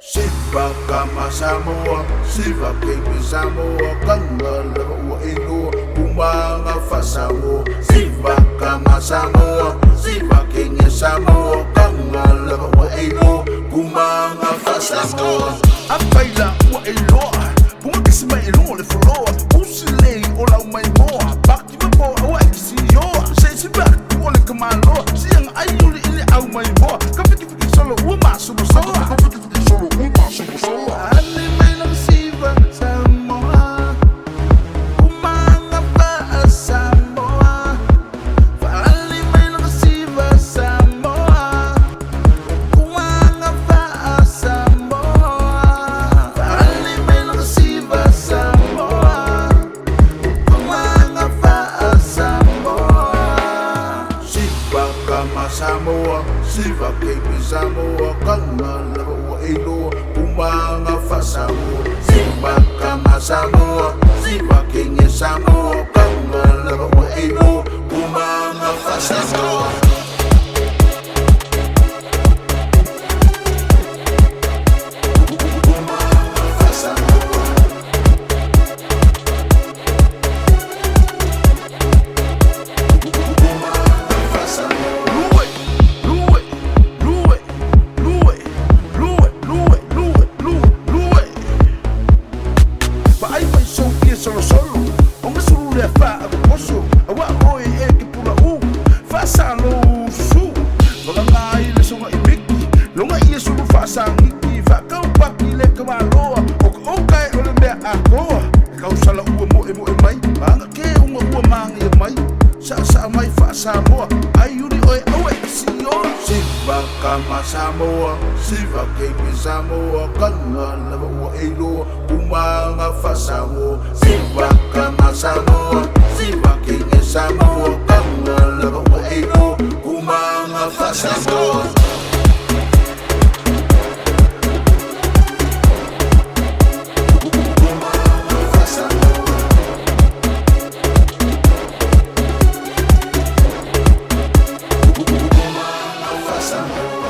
Siva kama Samoa, siva kemi Samoa, kanga lava ua iloa, kumanga fa Samoa. Siva kama Samoa, siva kenge Samoa, kanga lava ua iloa, kumanga fa Samoa. Apaila ua iloa, punga kisi mai iloa le foloa, usi lei o lau mai moa, baki ma po aua e kisi ioa, se si baki o le kamaloa, sianga ai uli ili au mai moa, ka fiki fiki solo ua maso masoa. Ka fiki fiki solo ua maso masoa. Ale mai lang siva Samoa, kumanga fa Samoa. Fa'ale mai lang siva Samoa, kumanga fa Samoa. Fa'ale mai lang siva Samoa, kumanga fa Samoa. Siva kama Samoa, siva kemi Samoa, kanga lava ua iloa, kumanga fa Samoa. Siva kama Samoa, siva kenge Samoa, kanga lava ua iloa, kumanga fa Samoa. Kumanga fa Samoa. Kumanga fa Samoa. Luwe, luwe, luwe, luwe, luwe, luwe, luwe, luwe, luwe. Vaai mai sou ia solosolo o gasulu lea faapoposo auā oe e ke pulaʻu faasalo usu vagaga ai le soga i miki loga ia sulu faasagiki faakaupaki le kamaloa o ka oukae o le mea akoa e kausala ua moemoe mai maga ke uga ua magia mai saasaa mai faasamoa ai uli oe aua e kisioa. Siva kama Samoa, siva kemi Samoa, kanga lava ua iloa, kumanga fa Samoa. Siva kama Samoa, siva kenge Samoa, kanga lava ua iloa, kumanga fa Samoa. Kumanga fa Samoa. Kumanga fa Samoa.